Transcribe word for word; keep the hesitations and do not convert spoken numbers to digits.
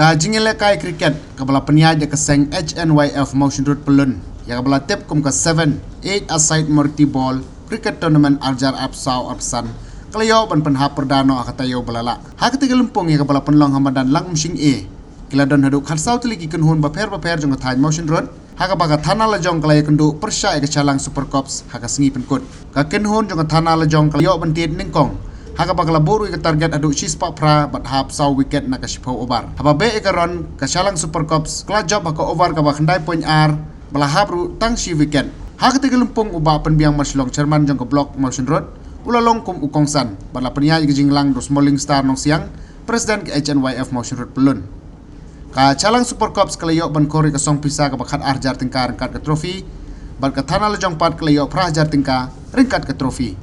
Ka jingïalehkai cricket kaba la pynïaid da ka seng H N Y F Mawshynrut Pyllun, ïa kaba la tip kum ka seven eight-a-side Moriti Ball Cricket Tournament ar hajar arphew saw arphew san, ka la ïoh ban pynhap pyrda noh ha ka taïew ba la lah. Ha katei ka lympung ïa kaba la pynlong ha madan Langumshing A, ki la don haduh khatsaw tylli ki kynhun bapher bapher jong ka thaiñ Mawshynrut, ha kaba ka thana lajong ka la ïakynduh pyrshah ïa ka Chalang Super Corps ha ka sngi pynkut. Ka kynhun jong ka thana lajong ka la ïoh ban tied nyngkong, ha kaba ka la buh ruh ïa ka target haduh shispah phra bad hap saw wicket na ka shiphew over. Haba beh ïa ka run, ka Chalang Super Corps ka la jop ha ka over kaba khyndai point ar, ba la hap ruh tang shi wicket. Ha katei ka lympung u Bah Pynbiang Marshillong, Chairman jong ka Block Mawshynrut, u la long kum u kongsan, bad la pynïaid ïa ka jingïalang da u Smalling Star Nongsiang, President ka H N Y F Mawshynrut Pyllun. Ka Chalang Super Corps ka la ïoh ban khor ïa ka song pisa kaba khat ar hajar tyngka ryngkat ka trophy, bad ka thana lajong pat ka la ïoh phra hajar tyngka ryngkat ka trophy.